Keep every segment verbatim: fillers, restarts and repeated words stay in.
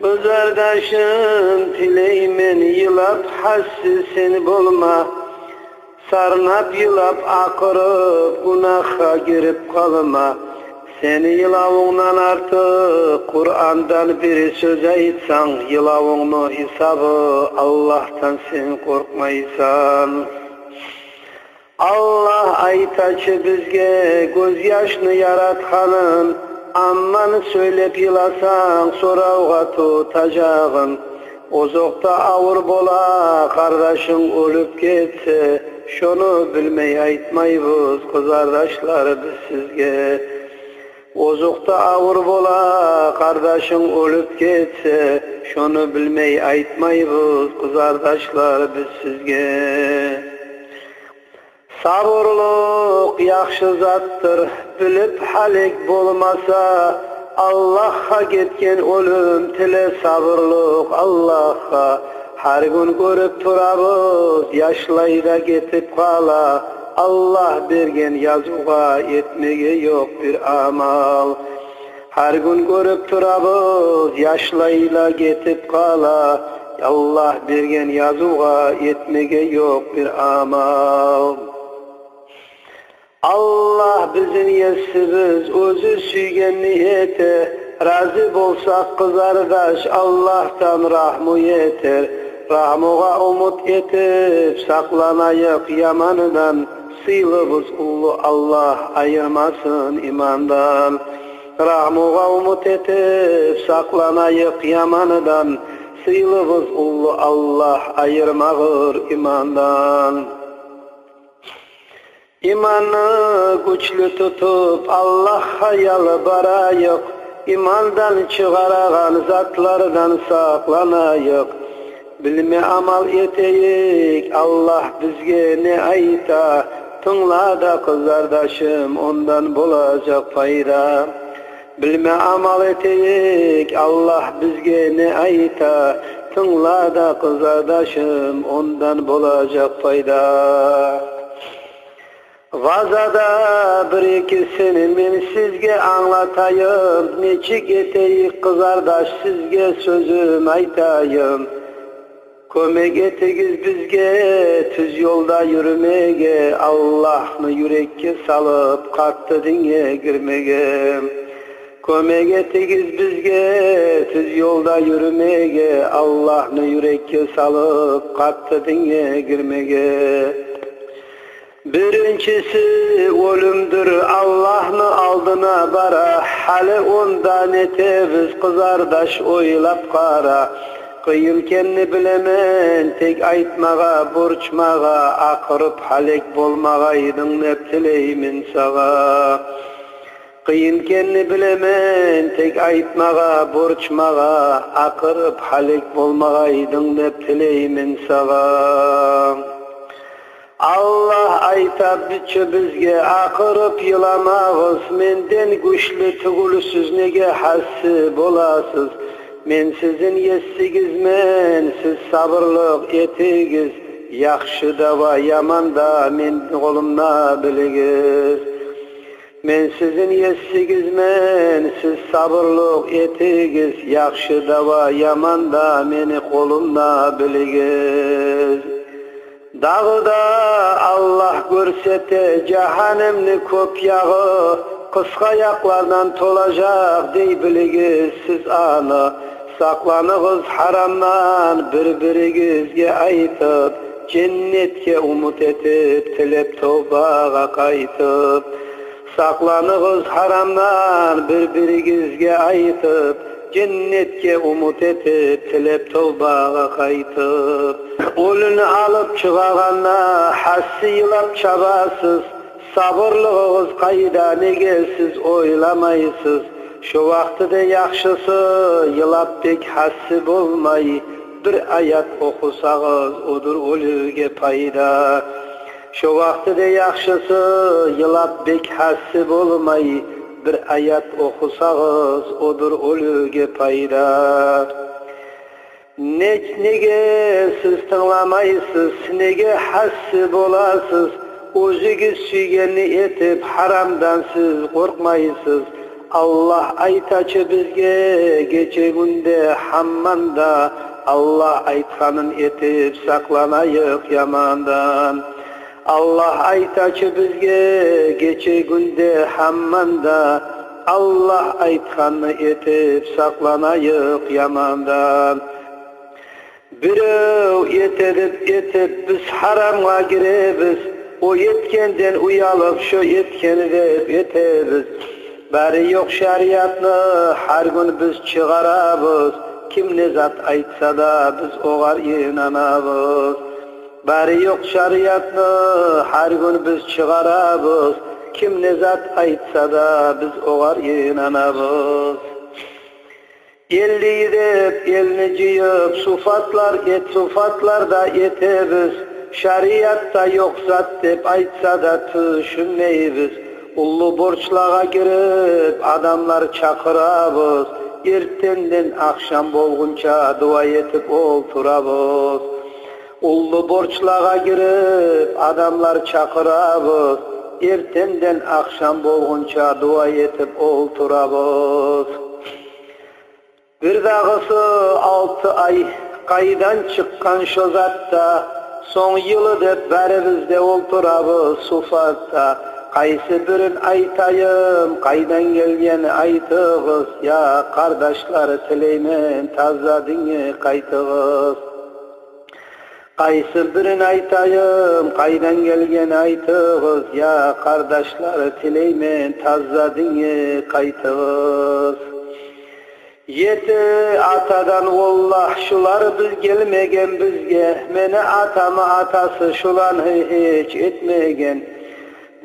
Къызардашым, тилеймен, йылап гьасси сен болма. Сарнап, йылап, акъырып, гюнагьгъа гирип къалма. Сени йылавунгдан артыкъ Къурандан бир сёз айтсанг, йылавунгну гьисабы Аллагьдан сен къоркъмайсан. Аллагь айта чы бизге гёзьяшны яратгъанын, амма сёйлеп йыласанг, соравгъа тутажагъын. Озокъда, авур бола, къардашынг оьлюп гетсе, шону билмей айтмайбыз, къызардашлар, биз сизге. Озокъда, авур бола, къардашынг оьлюп гетсе, шону билмей айтмайбыз, къызардашлар, биз сизге. Сабурлукъ яхшы затдыр, билип гьалек болмаса, Аллагьгъа гетген оьлюм тиле, сабурлукъ Аллагьгъа. Гьар гюн гёрюп турабыз, яшлай да гетип къала, Аллагь берген язывгъа этмеге ёкъ бир амал. Гьар гюн гёрюп турабыз, яшлай да гетип къала, Аллагь берген язывгъа этмеге ёкъ бир амал. Аллагь бизин Есибиз, оьзю сюйгенни эте. Рази болсакъ, къызардаш, Аллагьдан рагьму етер. Рагьмугъа умут этип, сакъланайыкъ ямандан. Сыйлыбыз уллу Аллагь айырмасын имандан. Рагьмугъа умут этип, сакъланайыкъ ямандан. Сыйлыбыз уллу Аллагь айырмагъыр имандан. Иманны гючлю тутуп, Аллагьгъа ялбарайыкъ, имандан чыгъарагъан затлардан сакъланайыкъ. Билме амал этейик, Аллагь бизге не айта, тынгла да, къызардашым, ондан болажакъ пайда. Билме амал этейик, Аллагь бизге не айта, тынгла да, къызардашым, ондан болажакъ пайда. Вазада бир-экисин мен сизге англатайым, нечик этейик, къызардаш, сизге сёзюм айтайым. Кёмек этигиз бизге тюз ёлда юрюмеге, Аллагьны юрекге салып, къатты динге гирмеге. Кёмек этигиз бизге тюз ёлда юрюмеге, Аллагьны юрекге салып, къатты динге гирмеге. Биринчиси оьлюмдюр, Аллагьны алдына бара. Гьали онда нетебиз, къызардаш, ойлап къара. Къыйын экенни билемен, тек айтмагъа, борчмагъа, акъырып гьалек болмагъайдынг деп тилеймен сагъа. Къыйын экенни билемен, тек айтмагъа, борчмагъа, акъырып гьалек болмагъайдынг деп тилеймен сагъа. Аллагь айта чы бизге: акъырып йыламагъыз, менден гючлю тюгюлсюз, неге гьасси боласыз? Мен сизин Есигизмен, сиз сабурлукъ этигиз, яхшы да ва яман да мени къолумда билигиз. Мен сизин Есигизмен, сиз сабурлукъ этигиз, яхшы да ва яман да мени къолумда билигиз. Дагъы да Аллагь гёрсете жагьаннемни кёп ягъы, къысгъаякълардан толажакъ дей билигиз сиз аны. Сакъланыгъыз гьарамдан бир-биригизге айтып, женнетге умут этип, тилеп, товбагъа къайтып. Сакъланыгъыз гьарамдан бир-биригизге айтып, женнетге умут этип, тилеп, товбагъа къайтып. Оьлюню алып чыгъагъанда гьасси йылап чабасыз. Сабурлугъугъуз къайда, неге сиз ойламайсыз? Шо вакътиде яхшысы, йылап бек гьасси болмай, бир аят охусагъыз, одур оьлюге пайда. Шо вакътиде яхшысы, йылап бек гьасси болмай, бир аят охусагъыз, одур оьлюге пайда. Не-, неге сиз тынгламайсыз, неге гьасси боласыз? Оьзюгюз сюйгенни этип, гьарамдан сиз къоркъмайсыз. Аллагь айта чы бизге гече-гюнде гьамманда, Аллагь айтгъанын этип, сакъланайыкъ ямандан. Аллагь айта чы бизге гече-гюнде гьамманда, Аллагь айтгъанны этип, сакъланайыкъ ямандан. Бирев эте деп этип, биз гьарамгъа гиребиз, о этгенден уялып, шо этген деп этебиз. Бары ёкъ шариатны гьар гюн биз чыгъарабыз, ким не зат айтса да, биз огъар инанабыз. Бары ёкъ шариатны гьар гюн биз чыгъарабыз, ким не зат айтса да, биз огъар инанабыз. Элли деп элни жыйып, суфатлар эт, суфатлар да этебиз. Шариатда ёкъ зат деп айтса да, тюшюнмейбиз. Уллу борчлагъа гирип, адамлар чакъырабыз. Эртенден ахшам болгъунча дуа этип олтурабыз. Уллу борчлагъа гирип, адамлар чакъырабыз. Эртенден ахшам болгъунча дуа этип олтурабыз. Бирдагъысы, алты ай къайдан чыкъгъан шо зат да, сонг йылы деп барыбыз да олтурабыз суфатда. Къайсы бирин айтайым, къайдан гелген, айтыгъыз, я къардашлар, тилеймен, таза динге къайтыгъыз. Къайсы бирин айтайым, къайдан гелген, айтыгъыз, я къардашлар, тилеймен, таза динге къайтыгъыз. Ети атадан, валлагь, шулар биз гелмеген бизге. Мени атамны атасы шуланы гьеч этмеген.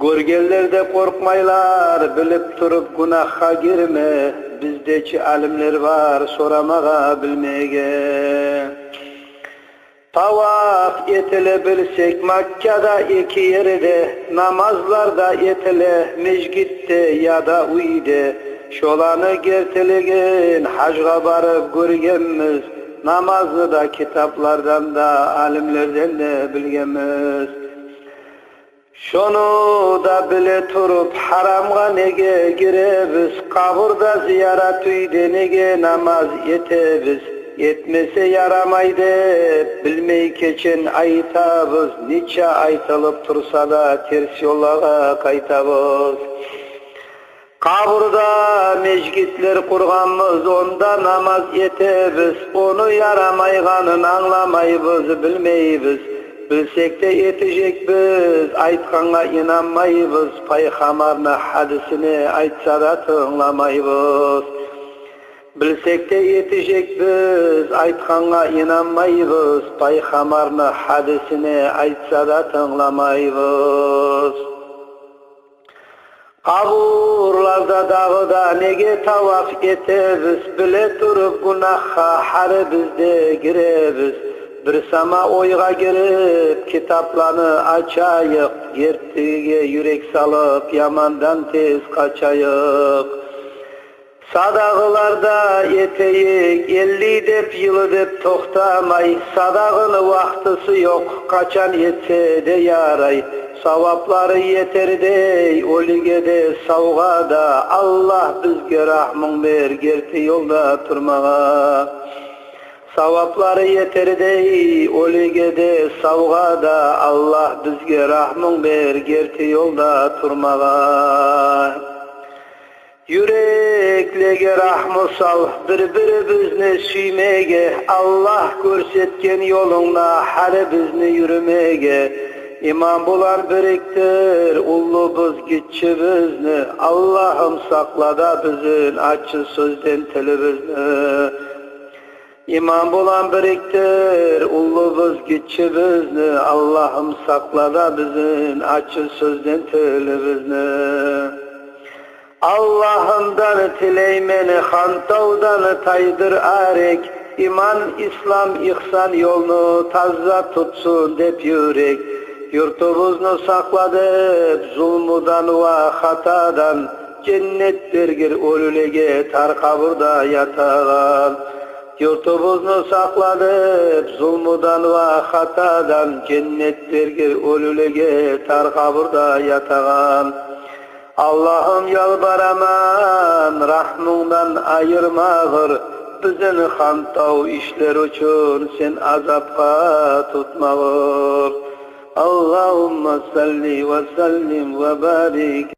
Гёргенлер де къоркъмайлар, билип туруп гюнагьгъа гирме. Бизде чи алимлер бар, сорамагъа билмеген. Таваф этиле билсек Маккада эки ерде, намазлар да этиле межгитде яда уьйде. Шоланы гертилигин гьажгъа барып гёргенбиз, намазны да китаплардан да, алимлерден де билгенбиз. Шону да биле туруп, гьарамгъа неге гиребиз? Къабурда зиярат уьйде неге намаз этебиз? Этмесе ярамай деп, билмей кечен айтабыз, нече айтылып турса да, терс ёллагъа къайтабыз. Къабурда межгитлер къургъанбыз, онда намаз этебиз, ону ярамайгъанын англамайбыз, билмейбиз. Билсек де этежекбиз, айтгъангъа инанмайбыз, пайхаммарны гьадисине айтса да тынгламайбыз. Билсек де этежекбиз, айтгъангъа инанмайбыз, пайхаммарны гьадисине айтса да тынгламайбыз. Къабурларда дагъы да неге таваф этебиз? Биле туруп гюнагьгъа гьарибиз де гиребиз. Бир сама ойгъа гирип, китапланы ачайыкъ, гертилиге юрек салып, ямандан тез къачайыкъ. Садагъалар да этейик, элли деп, йылы деп токътамай. Садагъаны вакътиси ёкъ, къачан этсе де ярай. Саваплары етердей оьлюге де, савгъа да. Аллагь, бизге рагьмунг бер герти ёлда турмагъа. Саваплары етердей оьлюге де, савгъа да. Аллагь, бизге рагьмунг бер герти ёлда турмагъа. Юреклеге рагьму сал, бир-бирибизни сюймеге, Аллагь гёрсетген ёлунгда гьарибизни юрюмеге. Иман булан бириктир уллубуз гиччибизни, Аллагьым, сакъла да бизин аччы сёзден тилибизни. Иман булан бириктир уллубуз гиччибизни, Аллагьым, сакъла да бизин аччы сёзден тилибизни. Аллагьымдан тилеймен, хантавдан тайдыр арек, иман, ислам, ихсан ёлну таза тутсун деп юрек. Юртубузну сакъла деп зулмудан ва хатадан, женнет бергир оьлюлеге тар къабурда ятагъан. Юртубузну сакъла деп зулмудан ва хатадан, женнет бергир оьлюлеге тар къабурда ятагъан. Аллагьым, ялбараман, рагьмунгдан айырмагъыр, бизин хантав ишлер учун сен азапгъа тутмагъыр. Аллагьумма салли ва саллим ва барик